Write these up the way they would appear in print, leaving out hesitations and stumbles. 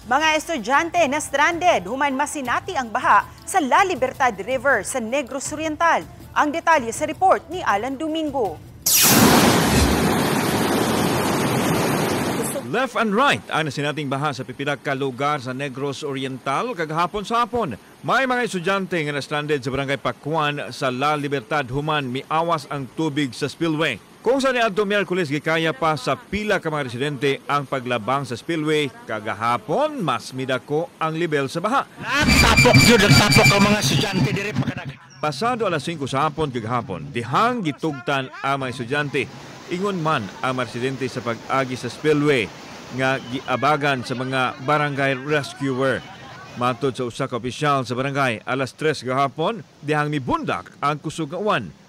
Mga estudyante na stranded human masinati ang baha sa La Libertad River sa Negros Oriental. Ang detalye sa report ni Alan Domingo. Left and right ang nasinating baha sa pipila ka lugar sa Negros Oriental kagahapon sa hapon. May mga estudyante nga na-stranded sa barangay Pakuan sa La Libertad human miawas ang tubig sa spillway. Kung sa niadto Miyerkules gikaya pa sa pila ka mga residente ang paglabang sa spillway, kagahapon mas midako ang level sa baha. Tapok yun, nagtapok ang mga estudyante diri pagkadag. Pasado alas 5 sa hapon kagahapon, dihang gitugtan ang mga estudyante. Ingon man ang mga residente sa pag-agi sa spillway nga giabagan sa mga barangay rescuer. Matod sa usa ka opisyal sa barangay, alas 3 gahapon, dihang mibundak ang kusog nga uwan.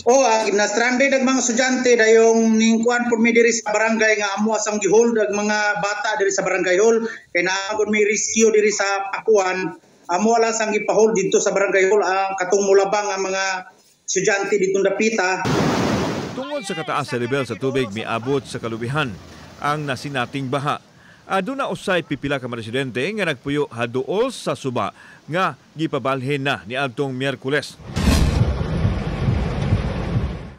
O, na-stranded ang mga estudyante dayong ningkuan por mi diri sa barangay nga amo asang gihold ang mga bata diri sa barangay hall kay naa gud may rescue diri sa Pakuan, amo lang sang gipahold didto sa barangay hall ang katong mulabang ang mga estudyante dito dapita. Tungod sa kataas sa level sa tubig, miabot sa kalubihan ang nasinating baha. Aduna usay pipila ka mga residente nga nagpuyo haduol sa suba nga gipabalhin na niadtong Miyerkules.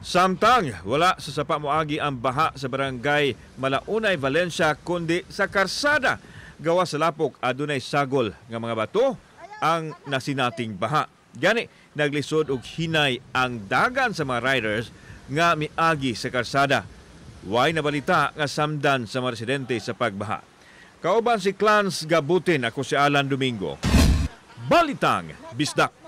Samtang wala sa sapa moagi ang baha sa barangay Malaunay, Valencia kundi sa karsada. Gawa sa lapok adunay sagol nga mga bato ang nasinating baha. Gani naglisod og hinay ang dagan sa mga riders nga miagi sa karsada. Way nabalita nga samdan sa mga residente sa pagbaha. Kauban si Clans Gabutin, ako si Alan Domingo. Balitang Bisdak.